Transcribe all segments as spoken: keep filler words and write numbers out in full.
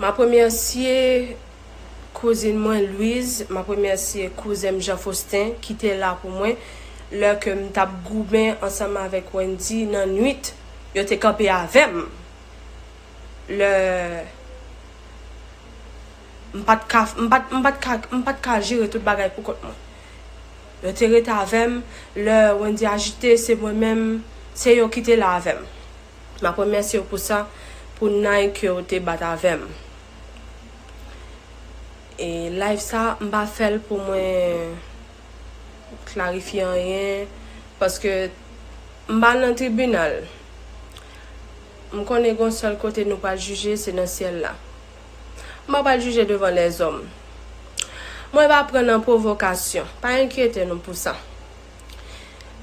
M ap remèsye kouzin mwen Louise, m ap remèsye kouzen m Jean Faustin ki te la pou mwen lè ke m t ap goumen ansanm avèk Wendy nan nwit. Yo te kanpe avè m lè m pa t ka, m pa t, m pa t ka, m pa t ka jere tout bagay pou kont mwen. Yo te ret avè m lè Wendy ajite, se mwen menm, se yo ki te la avè m. M ap remèsye yo pou sa, pou nay ke yo te bat avè m. E live sa, m pa fè l pou mwen klarifye anyen, paske m pa nan tribinal. M konnen gon sèl kote nou pral jije, se nan syèl la. M pa pral jije devan lèzòm. Mwen pa pran nan pwovokasyon. Pa enkyete nou pou sa.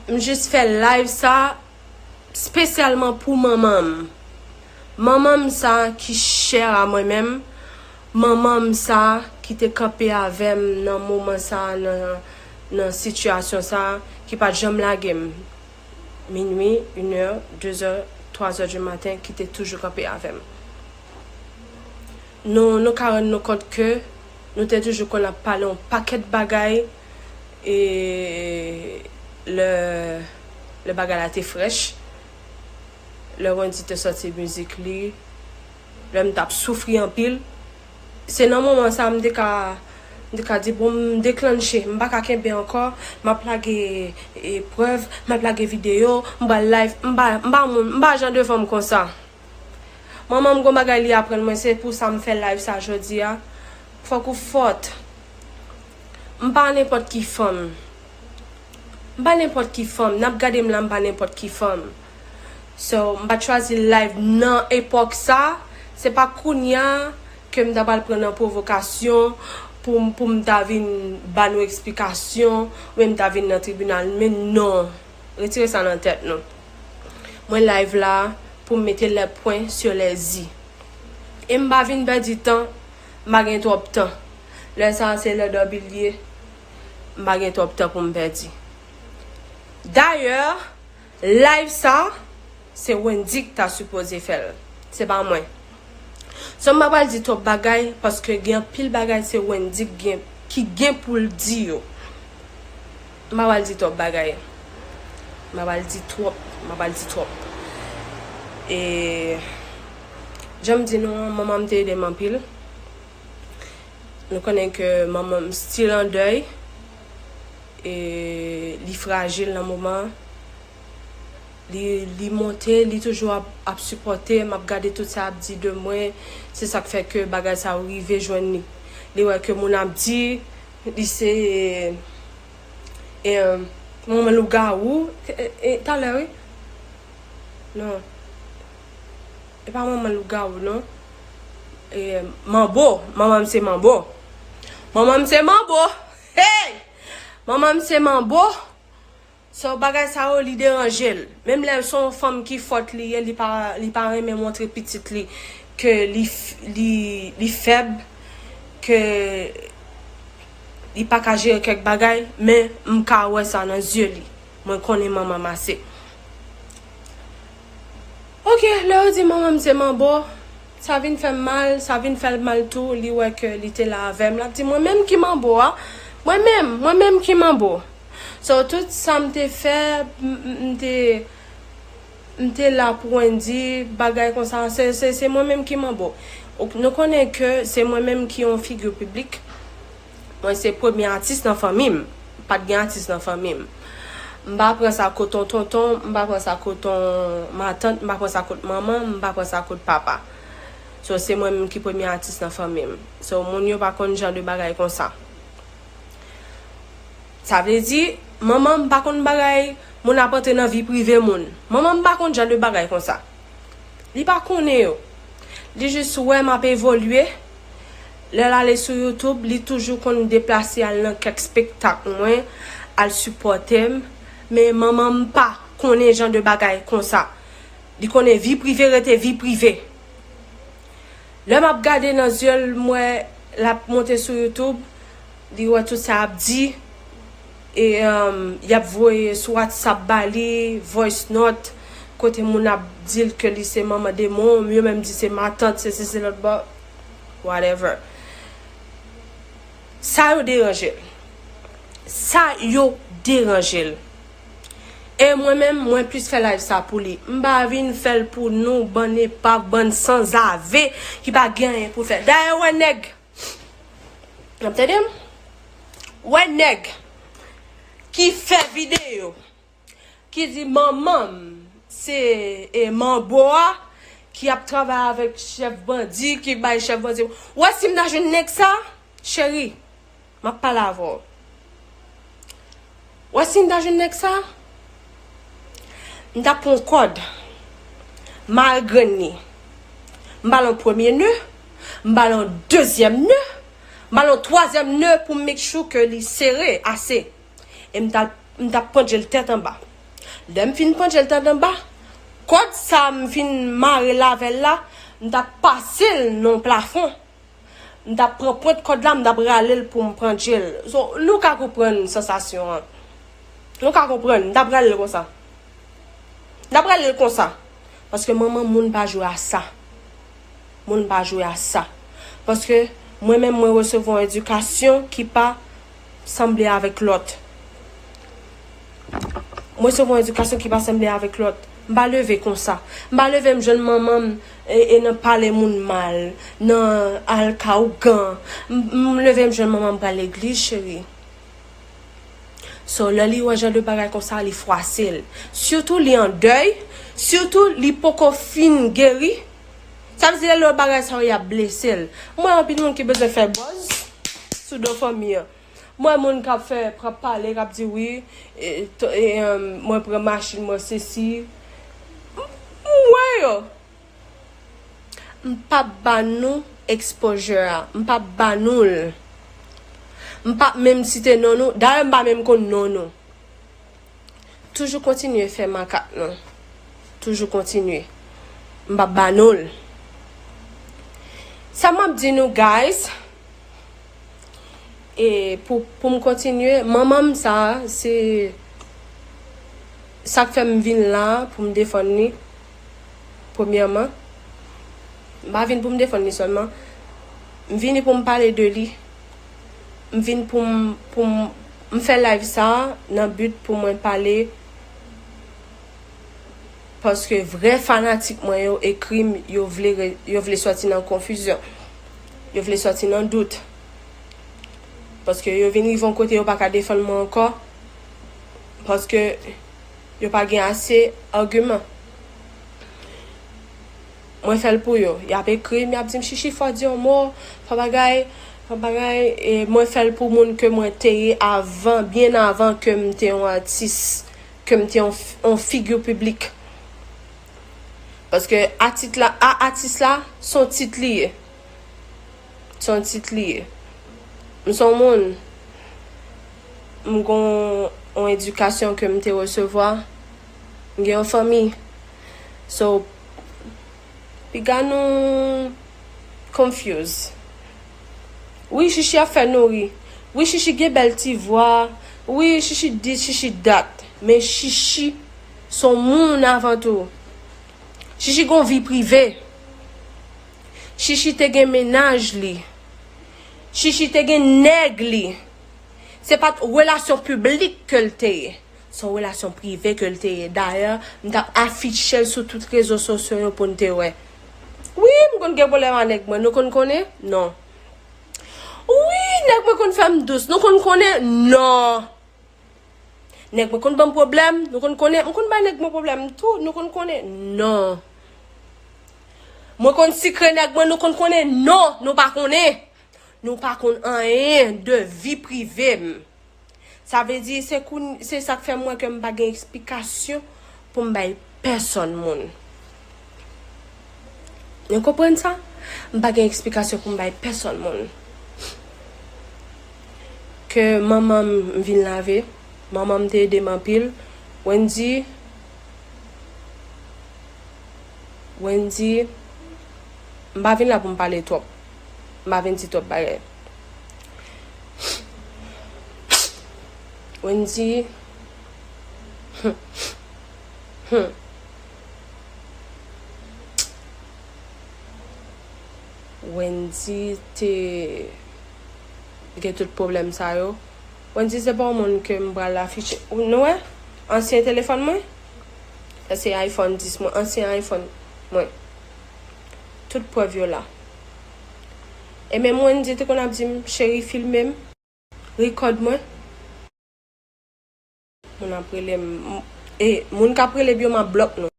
M jis fè live sa espesyalman pou manman m. Manman m sa ki chè a mwen menm, manman m sa ki te kanpe avè m nan moman sa, nan, nan sitiyasyon sa, ki pa t janm lage m. Minui, inè, dezè, twazè di maten, ki te toujou kanpe avè m. Nou, nou ka rann nou kont ke nou te toujou konn ap pale yon pakèt bagay, e lè, lè bagay la te frèch, lè Wendy te sòti mizik li, lè m t ap soufri anpil, se nan moman sa m te ka, m te ka di, bon, m deklannche, m pa ka kenbe ankò, m ap lage, e, prèv, m ap lage videyo, m pral live, m pa, m pa moun, m pa jan de fanm konsa. Manman m gon bagay li aprann mwen, se pou sa m fè live sa jodi a. Fòk ou fòt. M pa nenpòt ki fanm. M pa nenpòt ki fanm. N ap gade m la, m pa nenpòt ki fanm. So, m pa t chwazi live nan epòk sa. Se pa kounye a ke m ta pral pran nan pwovokasyon pou m, pou m ta vin ba nou eksplikasyon, oubyen m ta vin nan tribinal. Men non. Retire sa nan tèt nou. Mwen live la pou m mete les points sur les i. E m pa vin pèdi tan, m pa gen twòp tan. Lè sa a se lè dòmi l ye, m pa gen twòp tan pou m pèdi. Dayè, live sa, se Wendy ki ta sipoze fè l. Se pa mwen. So, m pa pral di twòp bagay, paske gen anpil bagay se Wendy ki gen, ki gen pou l di yo. M pa pral di twòp bagay. M pa pral di twòp, m pa pral di twòp. E, jan m di nou an, manman m te ede m anpil. Nou konnen ke manman m still an dèy. E, li frajil nan moman an. Li, li monte, li toujou ap, ap sipòte m, ap gade tout sa y ap di de mwen. Se sa k fè ke bagay sa yo rive jwenn li. Li wè ke moun ap di, li se, e, manman lougawou. E, e, e, talè, wi. Non. E pa manman lougawou, non. E, manbo. Manman m se manbo. Manman m se manbo. Hey! Manman m se manbo. So, bagay sa yo, li deranje l. Menm lè se yon fanm ki fòt li ye, li pa, li pa renmen montre pitit li ke li, f- li, li fèb, ke li pa ka jere kèk bagay, men m ka wè sa nan zye li. Mwen konnen manman m ase. Oke, lè yo di manman m se manbo, sa vin fè m mal, sa vin fè l mal tou, li wè ke li te la avè m, l ap di mwen menm ki manbo a, mwen menm, mwen menm ki manbo. So, tout sa m te fè, m, m, m te, m te la pou Wendy, bagay konsa, se, se, se mwen menm ki manbo. Ok, nou konnen ke se mwen menm ki yon figi piblik. Mwen se premye atis nan fanmi m. Pa t gen atis nan fanmi m. M pa pran sa koton tonton, m pa pran sa koton matant, m pa pran sa kot manman, m pa pran sa kot papa. So, se mwen menm ki premye atis nan fanmi m. So, moun yo pa konn jan de bagay konsa. Sa vle di, manman m pa konn bagay moun ap antre nan vi prive moun. Manman m pa konn jan de bagay konsa. Li pa konnen yo. Li jis wè m ap evolye. Lè l ale sou YouTube, li toujou konn deplase al nan kèk spektak mwen, al sipòte m. Men manman m pa konnen jan de bagay konsa. Li konnen vi prive rete vi prive. Lè m ap gade nan zye l, m wè l ap monte sou YouTube, li wè tout sa y ap di, e, um, y ap voye sou WhatsApp ba li, voice note, kote moun ap di l ke li se manman demon, yo menm di se matant, se, se, se lòt bò. whatever. Sa yo deranje l. Sa yo deranje l. E mwen menm, mwen plis fè live sa pou li. M pa vin fè l pou nou, bann epav, bann sanzave ki pa gen anyen pou fè. Dayè, wè nèg, n ap tande m? Wè nèg ki fè videyo, ki di manman m se, e, manbo a, ki ap travay avèk chèf bandi, ki bay chèf bandi. Wè si m ta jwenn nèg sa, cheri, m ap pale avè w. Wè si m ta jwenn nèg sa, m t ap pran yon kòd, mare grenn li. M ba l yon premye ne, m ba l yon dezyèm ne, m ba l yon twazyèm ne pou m make sure ke li sere ase. E m t ap, m t ap pandje l tèt anba. Lè m fin pandje l tèt anba, kòd sa m fin mare l avè l la, m t ap pase l nan yon plafon. M t ap pran pwent kòd la, m t ap rale l pou m pandje l. So, nou ka konprann sansasyon an. Nou ka konprann, m t ap rale l konsa. M t ap rale l konsa. Paske manman moun pa jwe a sa. Moun pa jwe a sa. Paske mwen menm, mwen resevwa yon edikasyon ki pa sanble avèk lòt. Mwen resevwa yon edikasyon ki pa sanble avèk lòt. M pa leve konsa. M pa leve m jwenn manman m e, e nan pale moun mal, nan al ka ougan. M, m leve m jwenn manman m pral legliz, cheri. So, lè li wè jan de bagay konsa, li fwase l. Sitou li an dèy, sitou li poko fin geri. Sa vle di lè lòt bagay sa yo y ap blese l. M wè anpil moun ki bezwen fè buzz sou do fanmi an. M wè moun k ap fè, k ap pale, k ap di wi, e, to- e, em, mwen pran machin, mwen sesi. M, m wè yo. M p ap ba nou exposure a. M p ap ba nou l. M p ap menm site non nou. Dayè, m pa menm konn non nou. Toujou kontinye fè makak nou. Toujou kontinye. M p ap ba nou l. Sa m ap di nou, guys, e pou, pou m kontinye, manman m sa, se sa k fè m vin la pou m defann li, premyèman. M pa vin pou m defann li sèlman. M vini pou m pale de li. M vin pou m, pou m, m fè live sa nan but pou mwen pale. Paske vrè fanatik mwen yo ekri m, yo vle re- yo vle sòti nan konfizyon. Yo vle sòti nan dout. Paske yo vin rive yon kote yo pa ka defann mwen ankò. Paske yo pa gen ase agiman. Mwen fè l pou yo. Y ap ekri m, y ap di m, "Chichi, fò w di yon mo, fò bagay, fò bagay." E mwen fè l pou moun ke mwen te ye avan, byen avan ke m te yon atis, ke m te yon, yon figi piblik. Paske atit la, a, atis la, se yon tit li ye. Se yon tit li ye. M se yon moun, m gon yon edikasyon ke m te resevwa. M gen yon fanmi. So, piga nou confuse. Wi, Chichi ap fè nou ri. Wi, Chichi gen bèl ti vwa. Wi, Chichi dis, Chichi dat. Men Chichi se yon moun avan tou. Chichi gon vi prive. Chichi te gen mennaj li. Chichi te gen nèg li. Se pa t relasyon piblik ke l te ye. Se yon relasyon prive ke l te ye. Dayè, m t ap afiche l sou tout rezo sosyo yo pou n te wè. Wi, m konn gen pwoblèm ak nèg mwen. Nou konn konnen? Non. Wi, nèg mwen konn fè m dous. Nou konn konnen? Non. Nèg mwen konn ban m pwoblèm, nou konn konnen, m konn bay nèg mwen pwoblèm tou, nou konn konnen? Non. Mwen konn sikre nèg mwen, nou konn konnen? Non, nou pa konnen. Nou pa konn anyen de vi prive m. Sa vle di, se koun- se sa k fè m wè ke m pa gen eksplikasyon pou m bay pèsonn moun. Nou konprann sa? M pa gen eksplikasyon pou m bay pèsonn moun. Ke manman m vin lave, manman m te ede m anpil. Wendy, Wendy, m pa vin la pou m pale twòp. M pa vin di twòp bagay. Wendy, hmm, hmm. Wendy te gen tout pwoblèm sa yo. Wendy se pa yon moun ke m pral afiche. Nou wè? Ansyen telefòn mwen. Sa se iPhone dis mwen, ansyen iPhone mwen. Tout prèv yo la. E menm Wendy te konn ap di m, "Cheri, filme m, rekòd mwen." Moun ap rele m, m- e moun k ap rele m yo, m ap blòk nou.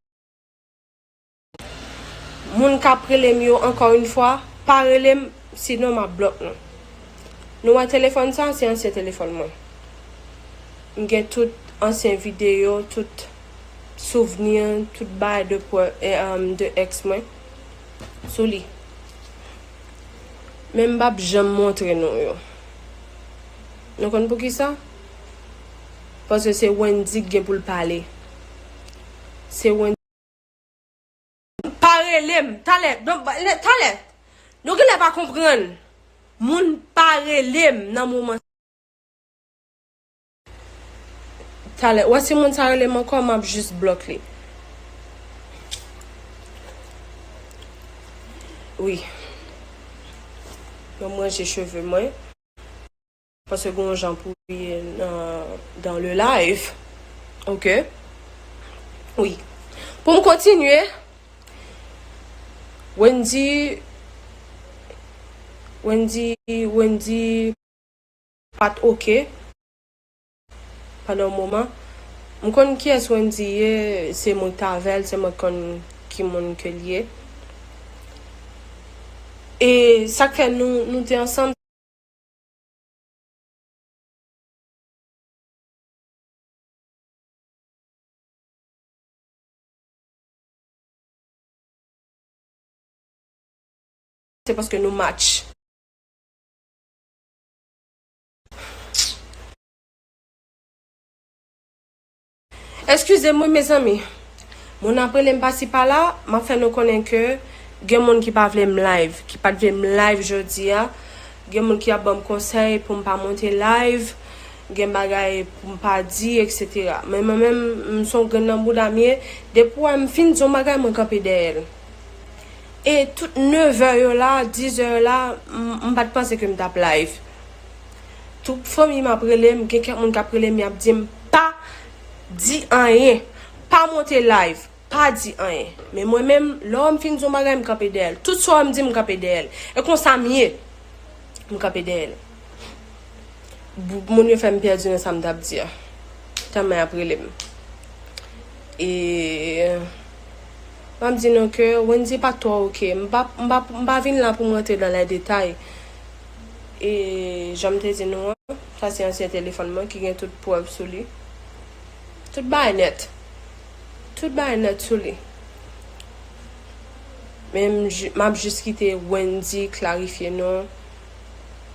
Moun k ap rele m yo, encore une fois, pa rele m, sinon m ap blòk nou. Nou wè telefòn sa, se ansyen telefòn mwen. M gen tout ansyen videyo, tout souvni, tout bagay de prè- e, um, de ex mwen sou li. Men m p ap janm montre nou yo. Nou konn poukisa? Paske se Wendy ki gen pou l pale. Se Wendy. Pa rele m. Talè. Non, talè. Nou genlè pa konprann. Moun pa rele m nan moman. Talè. Wè si moun sa rele m ankò, m ap jis blòk li. Wi. Mwen, m ranje cheve mwen. Paske gen yon jan pou ye nan, dans le live. Ok. Wi. Pou m kontinye, Wendy, Wendy, Wendy pa t ok pandan yon moman. M konn kiyès Wendy ye, se mwen k t avè l, se mwen k konn ki moun ke l ye. E sa k fè nou, nou te ansanm, se paske nou match. Eskize m wi, mezanmi. Moun ap rele m pasi pala, m ap fè nou konnen ke gen moun ki pa vle m live, ki pa t vle m live jodi a. Gen moun ki ap ban m konsèy pou m pa monte live. Gen bagay pou m pa di, et cetera. Men mwen menm, m se yon grenn nan bouda m ye. Depi w wè m fin di yon bagay, mwen kanpe dèyè l. E tout nevè yo la, dizè yo la, m, m pa t panse ke m t ap live. Tout fanmi m ap rele m, gen kèk moun k ap rele m, y ap di m, "Pa di anyen, pa monte live, pa di anyen." Men mwen menm, lè w wè m fin di yon bagay, m kanpe dèyè l. Tout sa w wè m di, m kanpe dèyè l. E konsa m ye. M kanpe dèyè l. Bou- Moun yo fè m pèdi nan sa m t ap di a. Tèlman y ap rele m. E m ap di nou ke Wendy pa t twò ok. M pa, m pa, m pa vin la pou m rantre dans les détails. E jan m te di nou an, sa se ansyen telefòn mwen ki gen tout prèv sou li. Tout bagay nèt. Tout bagay nèt sou li. Men m, m ap jis kite Wendy klarifye non,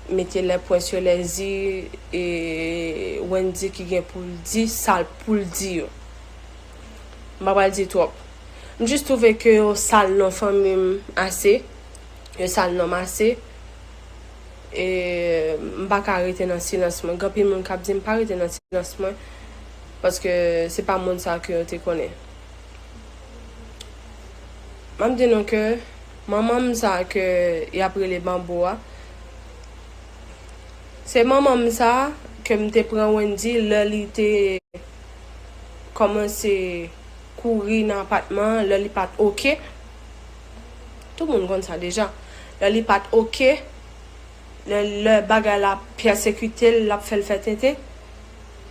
mete les points sur les i, e Wendy ki gen pou l di sa l pou l di yo. M pa pral di twòp. M jis twouve ke yo sal non fanmi m ase. Yo sal non m ase. E m pa ka rete nan silans mwen. Gen anpil moun k ap di m pa rete nan silans mwen. Paske se pa moun sa ke yo te konnen. M ap di nou ke manman m sa ke y ap rele Banbo a, se manman m sa ke m te pran Wendy lè li te kòmanse kouri nan apatman an, lè li pa t ok. Tout moun konn sa deja. Lè li pa t ok, lè, lè bagay la pèsekite l, l ap fè l fè tenten.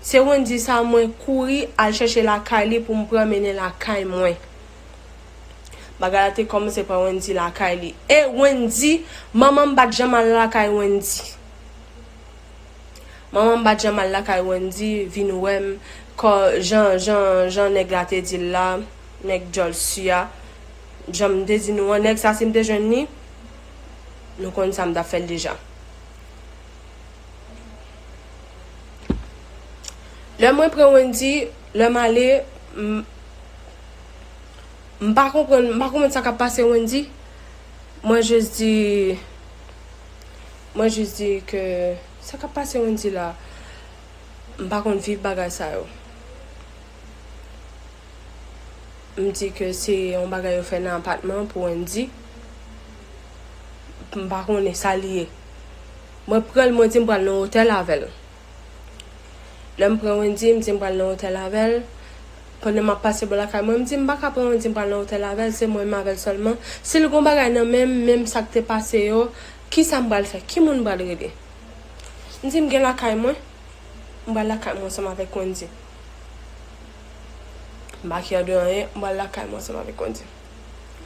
Se Wendy sa mwen kouri al chèche lakay li pou m pran mennen lakay mwen. Bagay la te kòmanse pran Wendy lakay li. E Wendy, manman m pa t janm al lakay Wendy. Manman m pa t janm al lakay Wendy, vin wè m, kò, jan, jan, jan nèg la te di l la, nèg djòl si a. Jan m te di nou an, nèg sa, si m te jwenn li, nou konn sa m t ap fè l deja. Lè mwen pran Wendy, lè m ale, m, m pa konprann, m pa konprann sa k ap pase Wendy. Mwen jis di, mwen jis di ke sa k ap pase Wendy la, m pa konn viv bagay sa yo. M di ke se yon bagay yo fè nan apatman pou Wendy. M pa konnen sa li ye. Mwen pran l, mwen di m pral nan otèl avè l. Lè m pran Wendy, m di m pral nan otèl avè l. Pandan m ap pase bò lakay mwen, m di m pa ka pran Wendy, m pral nan otèl avè l, se mwen menm avè l sèlman. Si l gon bagay nan men m, menm sa k te pase yo, kisa m pral fè? Ki moun m pral rele? M di m gen lakay mwen. M pral lakay mwen ansanm avèk Wendy. M pa kè de anyen, m pral lakay mwen ansanm avèk Wendy.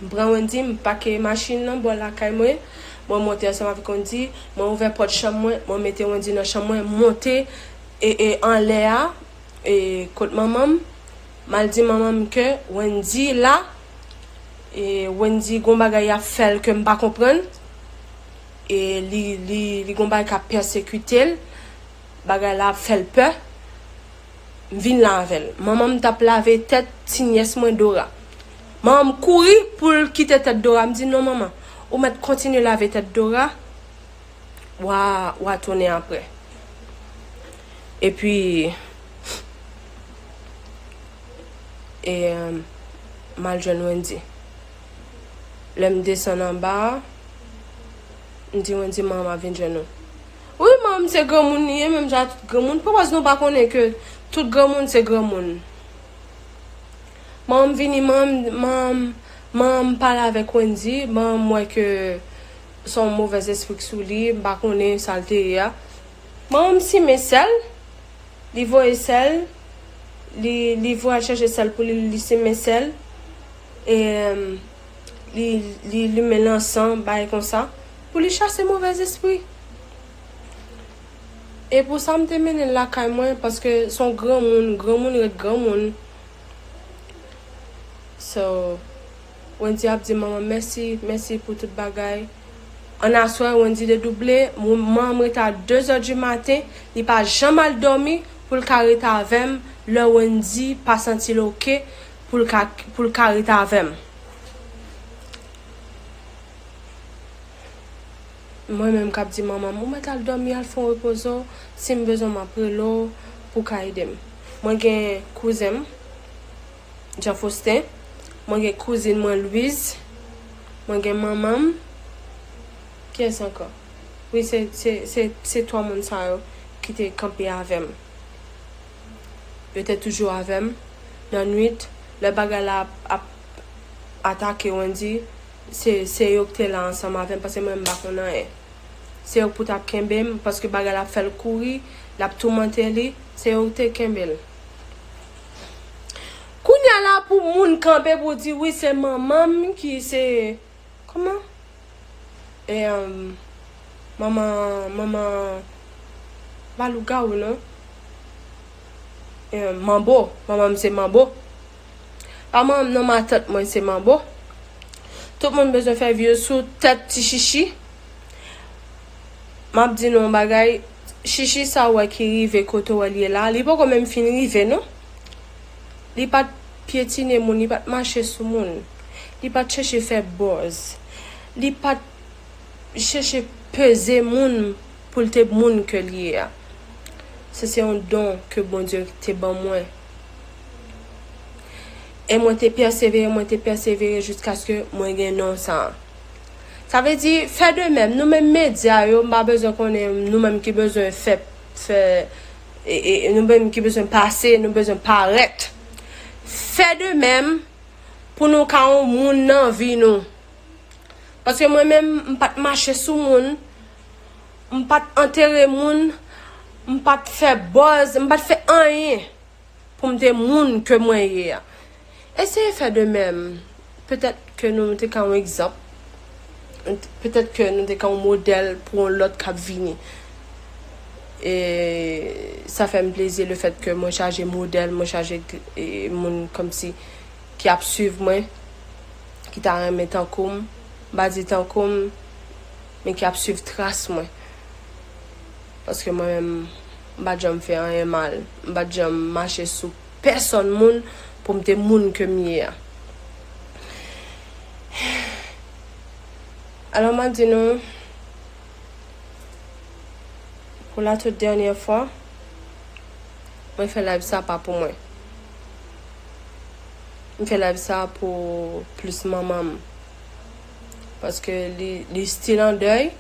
M pran Wendy, m pake machin nan bò lakay mwen. Mwen monte ansanm avèk Wendy, mwen ouvè pòt chanm mwen, mwen mete Wendy nan chanm mwen, monte e, e anlè a, e kot manman m. M al di manman m ke Wendy la, e Wendy gon bagay y ap fè l ke m pa konprann. E li, li, li gon bagay k ap pèsekite l. Bagay la ap fè l pè. M vin la avè l. Manman m t ap lave tèt ti nyès mwen Dora. Manman m kouri pou l kite tèt Dora. M di, "Non, manman, ou mèt kontinye lave tèt Dora. W a, w a tounen apre." Epi, e, m al jwenn Wendy. Lè m desann anba a, m di Wendy, "Manman m ap vin jwenn ou." Wi, manman m se granmoun li ye, menm jan ak tout granmoun. Poukisa nou pa konnen ke tout granmoun se granmoun? Manman m vini, manman m, manman m, manman m pale avèk Wendy, manman m wè ke se yon movèz espri k sou li, m pa konnen sa l te ye a. Manman m simen sèl, li voye sèl, li, li voye al chèche sèl pou li, li simen sèl, e, li, li limen lansan, bagay konsa, pou li chase movèz espri. E pou sa, m te mennen l lakay mwen, paske se yon granmoun, granmoun ret granmoun. So, Wendy ap di manman m mèsi, mèsi pou tout bagay. Ann aswè, Wendy dedouble, manman m rete a de zè di maten, li pa janm al dòmi pou l ka rete avè m, lè Wendy pa santi l oke pou l ka, pou l ka rete avè m. Mwen menm k ap di manman m, "Ou mèt al dòmi, al fè yon repoze w, si m bezwen w, m ap rele w pou w ka ede m." Mwen gen kouzen m, Jean Faustin, mwen gen kouzin mwen Louise, mwen gen manman m, kiyès ankò? Wi, se, se, se, se twa moun sa yo ki te kanpe avè m. Yo te toujou avè m nan nwit, lè bagay la ap, ap atake Wendy, se, se yo ki te la ansanm avè m, paske mwen, m pa konn anyen. Se yo ki pou t ap kenbe m, paske bagay la ap fè l kouri, l ap toumante li, se yo ki te kenbe l. Kounye a la, pou moun kanpe pou di, "Wi, se manman m ki se," kòman? E, um, manman, manman, pa lougawou, non. E, manbo, manman m se manbo. Pa manman m, non, matant mwen se manbo. Tout moun bezwen fè vi yo sou tèt ti chichi. M ap di nou yon bagay, chichi sa w wè ki rive kote w wè l ye la, li poko menm fin rive, non. Li pa t pyetine moun, li pa t mache sou moun. Li pa t chèche fè buzz. Li pa t chèche peze moun pou l te moun ke l ye a. Se, se yon don ke Bondye te ban mwen. E mwen te pèsevere, mwen te pèsevere jiskaske mwen gen non sa a. Sa vle di, fè de menm. Nou menm medya yo, m pa bezwen konnen, nou menm ki bezwen fè, fè, e, e, nou menm ki bezwen pase, nou bezwen parèt. Fè de menm pou nou ka yon moun nan vi nou. Paske mwen menm, m pa t mache sou moun, m pa t antere moun, m pa t fè buzz, m pa t fè anyen pou m te moun ke mwen ye a. Eseye fè de menm. Petèt ke nou te ka yon egzanp. Petèt ke nou te ka yon modèl pou yon lòt k ap vini. E sa fè m plezi lefèt ke mwen chaje modèl, mwen chaje, e, moun kòmsi ki ap swiv mwen, ki ta renmen tankou m. M pa di tankou m, men ki ap swiv tras mwen. Paske mwen menm, m pa t janm fè anyen mal. M pa t janm mache sou pèsòn moun pou m te moun ke m ye a. Alò, m ap di nou, pou la tout dènyè fwa, mwen fè live sa pa pou mwen. M fè live sa pou plis manman m. Paske li, li still an dèy,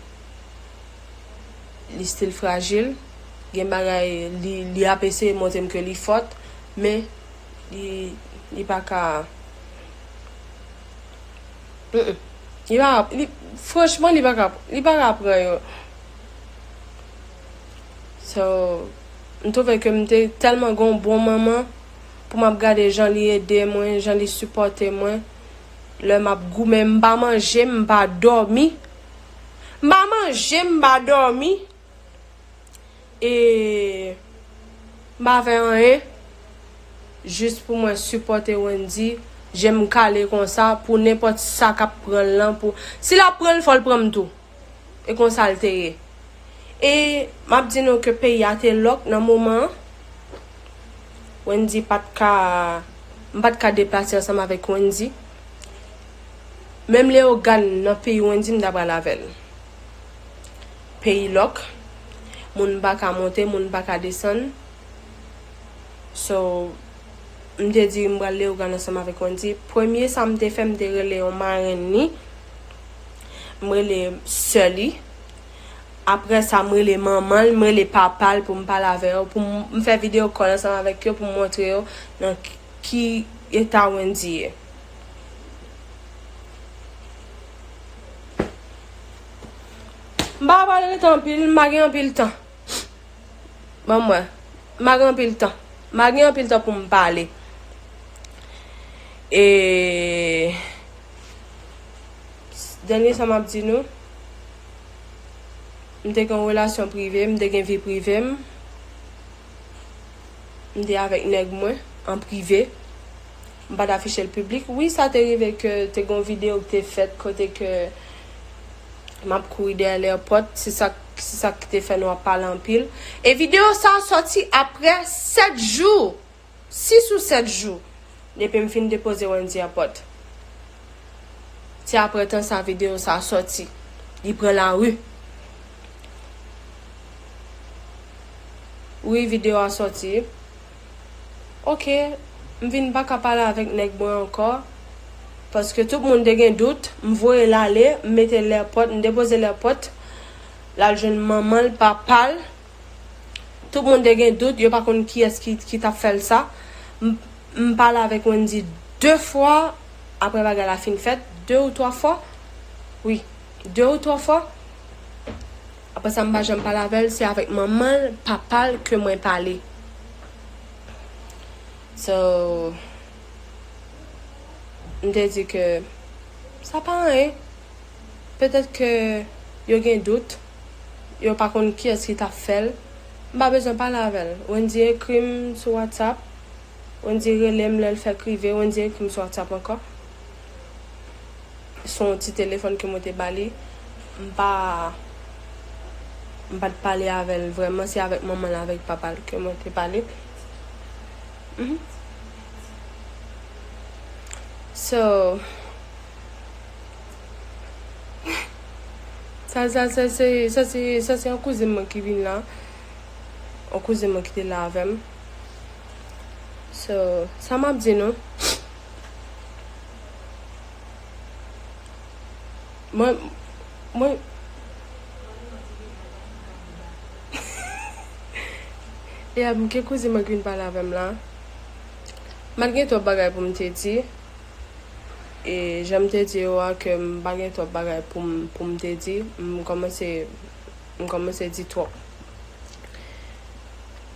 li still frajil. Gen bagay, li, li ap eseye montre m ke li fòt, men li, li pa ka, mm, mm. Li pa, li, franchman, li pa ka, li pa ka pran yo. So, m twouve ke m te tèlman gen yon bon manman pou m ap gade jan li ede mwen, jan li sipòte mwen. Lè m ap goumen, m pa manje, m pa dòmi. M pa manje, m pa dòmi. E m pa fè anyen. Jis pou mwen sipòte Wendy. Je m kale konsa pou nenpòt sa k ap pran l lan. Pou, si l ap pran l, fò l pran m tou. E konsa l te ye. E m ap di nou ke peyi a te lòk nan moman an. Wendy pa t ka, m pa t ka deplase ansanm avèk Wendy. Menm Leyogàn nan peyi Wendy, m ta pral avè l. Peyi lòk, moun pa ka monte, moun pa ka desann. So, m te di m pral Leyogàn ansanm avèk Wendy. Premye sa m te fè, m te rele yon marenn li. M rele sè li. Apre sa, m rele manman l, m rele papa l pou m pale avè yo, pou m, m fè video call ansanm avèk yo pou m montre yo nan ki, ki eta Wendy ye. M pa pral rete anpil, m pa gen anpil tan. Ban m wè. M pa gen anpil tan. M pa gen anpil tan pou m pale. E dènye sa m ap di nou, m te gen yon relasyon prive, m te gen vi prive m. M te avèk nèg mwen an prive. M pa t afiche l piblik. Wi, sa te rive ke te gen yon videyo ki te fèt kote ke m ap kouri dèyè lèpòt. Se sa, se sa ki te fè nou ap pale anpil. E videyo sa a sòti apre sèt jou. Sis ou sèt jou depi m fin depoze Wendy a pòt. Se apre tan sa videyo sa a sòti. Li pran lari. Wi, videyo a sòti. Oke, m vin pa ka pale avèk nèg mwen ankò. Paske tout moun te gen dout. M voye l ale, m mete l lèpòt, m depoze l lèpòt. L al jwenn manman l, papa l. Tout moun te gen dout, yo pa konn kiyès ki, ki t ap fè l sa. M, m pale avèk Wendy de fwa, apre bagay la fin fèt, de ou twa fwa. Wi, de ou twa fwa. Apre sa, m pa janm pale avè l, se avèk manman l, papa l ke mwen pale. So, m te di ke sa pa anyen. Petèt ke yo gen dout, yo pa konn kiyès ki t ap fè l. M pa bezwen pale avè l. Wendy ekri m sou WhatsApp. Wendy rele m lè l fèk rive. Wendy ekri m sou WhatsApp ankò. Se yon ti telefòn ke mwen te ba li. M pa, m pa t pale avè l vrèman. Se avèk manman l, avèk papa l ke mwen te pale. Mhm. So, sa, sa, sa se, sa se, sa se yon kouzin mwen ki vin la. Yon kouzin mwen ki te la avè m. So, sa m ap di nou. Mwen, mwen, e a, m gen kouzin mwen ki vin pale avè m la. M pa t gen twòp bagay pou m te di. E jan m te di yo a ke m pa gen twòp bagay pou m, pou m te di, m kòmanse, m kòmanse di twòp.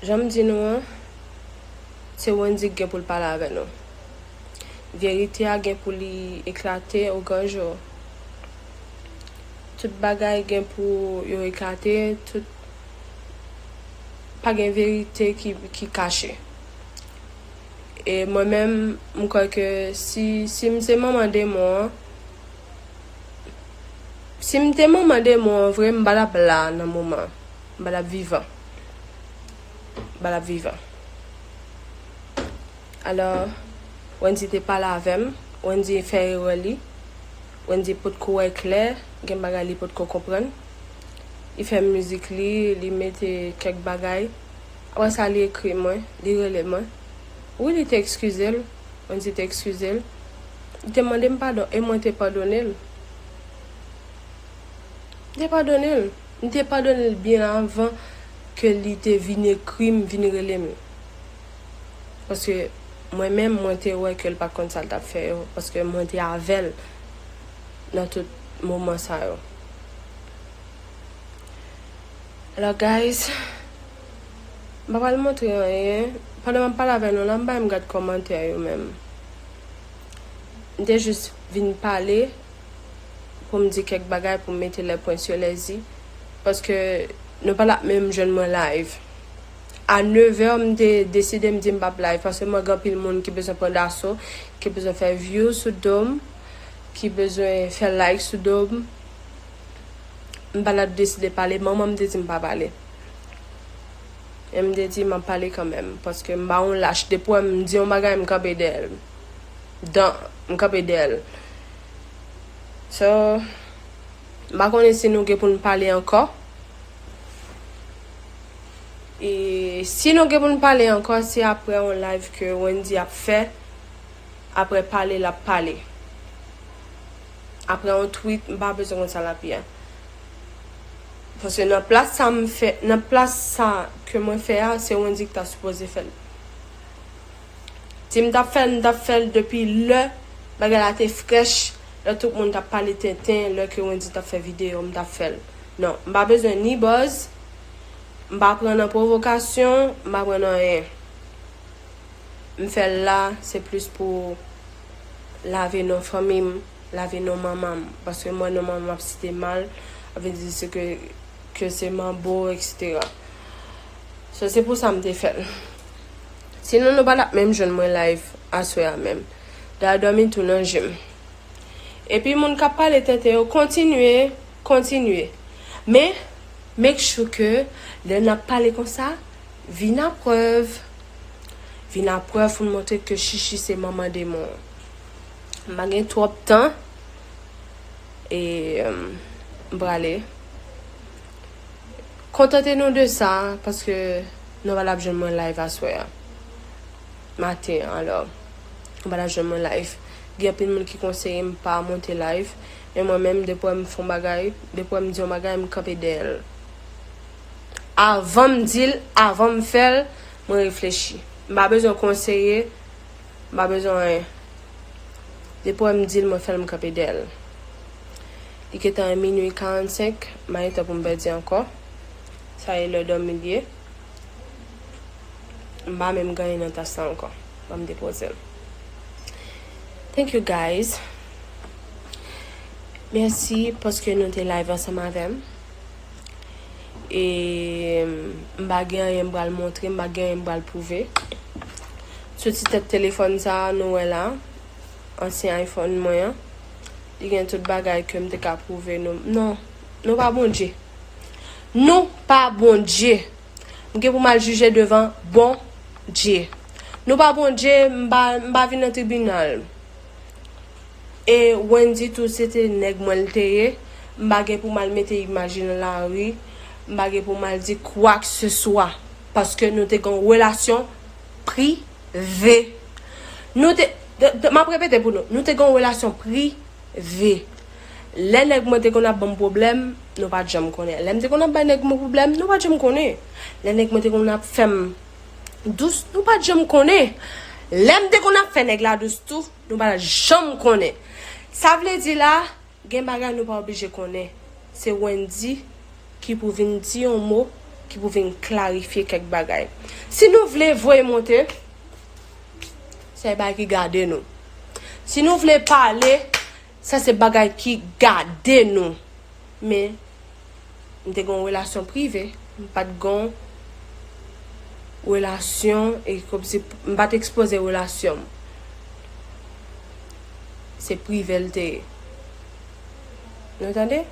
Jan m di nou an, se Wendy ki gen pou l pale avè nou. Verite a gen pou li eklate oganje w. Tout bagay gen pou yo eklate, tout, pa gen verite ki, ki kache. E mwen menm, m kwè ke si, si m se manman demon an, si m te manman demon an vre, m pa t ap la nan moman an. M pa t ap vivan. M pa t ap vivan. Alò, Wendy te pale avè m. Wendy fè erè li. Wendy potko wè klè. Gen bagay li potko konprann. Li fè mizik li, li mete kèk bagay. Apre sa, li ekri mwen, li rele mwen. Wi, li te ekskize l. Wendy te ekskize l. Li te mande m padon e mwen te padone l. M te padone l. M te padone l byen avan ke li te vin ekri m, vin rele m. Paske mwen menm, mwen te wè ke l pa t konn sa l t ap fè yo. Paske mwen te avè l nan tout moman sa yo. Alò, guys, m pa pral montre anyen. Pandan m ap pale avè nou la, m pa menm gad kòmantè yo menm. M te jis vin pale pou m di kèk bagay, pou m mete les points sur les i, paske nou pa t ap menm jwenn mwen live. A nevè, m te deside, m di m p ap live, paske m wè gen anpil moun ki bezwen pran daso, ki bezwen fè view sou do m, ki bezwen fè like sou do m. M pa t ap deside pale, manman m te di m pa pale. E m te di m ap pale kanmenm, paske m pa yon lach. Depi w wè m di yon bagay, m kanpe dèyè l. Dan, m kanpe dèyè l. So, m pa konnen si nou gen pou n pale ankò. E si nou gen pou n pale ankò, se apre yon live ke Wendy ap fè. Apre pale, l ap pale. Apre yon tweet, m pa bezwen konn sa l ap ye a. Paske nan plas sa m fè, nan plas sa ke mwen fè a, se Wendy ki ta sipoze fè l. Si m t ap fè l, m t ap fè l depi lè bagay la te frèch, lè tout moun t ap pale tenten, lè ke Wendy t ap fè videyo, m t ap fè l. Non, m pa bezwen ni buzz, m pa pran nan pwovokasyon, m pa pran nan anyen. M fè l la, se plis pou lave non fanmi m, lave non manman m. Paske m wè non manman m ap site mal, ap vin di se ke, ke se manbo, etsetera. So, se pou sa m te fè l. Sinon, nou pa t ap menm jwenn mwen live aswè a menm. Dayè, dòmi tou nan je m. Epi moun k ap pale tenten yo, kontinye, kontinye. Men, make sure ke lè n ap pale konsa, vin a prèv. Vin a prèv pou n montre ke Chichi se manman demon. M pa gen twòp tan. E, em, m prale. Kontante nou de sa, paske nou pa t ap jwenn mwen live aswè a. Maten an, alò. Ou pa t ap jwenn mwen live. Gen anpil moun ki konseye m pa monte live. Men mwen menm, depi w wè m fè yon bagay, depi w wè m di yon bagay, m kanpe dèyè l. Avan m di l, avan m fè l, mwen reflechi. M pa bezwen konseye, m pa bezwen anyen. Depi w wè m di l, mwen fè l, m kanpe dèyè l. Li gentan minui karannsenk, m pa gen tan pou m pèdi ankò. Sa e lè dòmi l ye. M pa menm gen anyen nan tas la ankò. Ban m depoze l. Thank you, guys. Mèsi paske nou te live ansanm avè m. E m pa gen anyen m pral montre, m pa gen anyen m pral pwouve. Sou ti tèt telefòn sa a, nou wè la, ansyen iPhone mwen an. Li gen tout bagay ke m te ka pwouve nou. Non, nou pa Bondye. Nou pa Bondye. M gen pou m al jije devan Bondye. Nou pa Bondye, m pa, m pa vin nan tribinal. E Wendy tou, se te nèg mwen l te ye. M pa gen pou m al mete imaj li nan lari. M pa gen pou m al di kwakseswa. Paske nou te gen yon relasyon prive. Nou te, de- de- m ap repete pou nou. Nou te gen yon relasyon prive. Lè nèg mwen te konn ap ban m pwoblèm, nou pa t janm konnen. Lè m te konn ap bay nèg mwen pwoblèm, nou pa t janm konnen. Lè nèg mwen te konn ap fè m dous, nou pa t janm konnen. Lè m te konn ap fè nèg la dous tou, nou pa t janm konnen. Sa vle di la, gen bagay nou pa oblije konnen. Se Wendy ki pou vin di yon mo, ki pou vin klarifye kèk bagay. Si nou vle voye monte, se bagay ki gade nou. Si nou vle pale, sa se bagay ki gade nou. Men, m te gen yon relasyon prive, m pa t gen yon relasyon, e kòmsi m pa t ekspoze relasyon m. Se prive l te ye. Nou tande?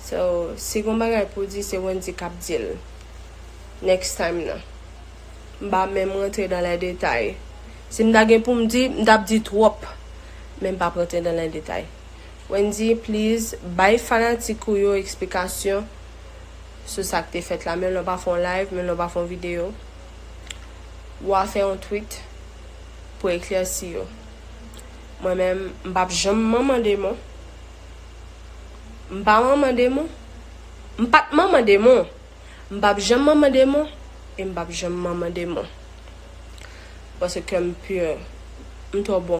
So, si gon bagay pou di, se Wendy k ap di l. Next time nan. M pa menm rantre dans les détails. Si m ta gen pou m di, m t ap di twòp. Men m p ap rantre dans les détails. Wendy, please, bay fanatik ou yo eksplikasyon sou sa k te fèt la. Menm lè w pa fè yon live, menm lè w pa fè yon videyo, w a fè yon tweet pou eklèsi yo. Mwen menm, m p ap janm manman demon. M pa manman demon. M pa t manman demon. M p ap janm manman demon. E m p ap janm manman demon. Paske m pure. M twò bon.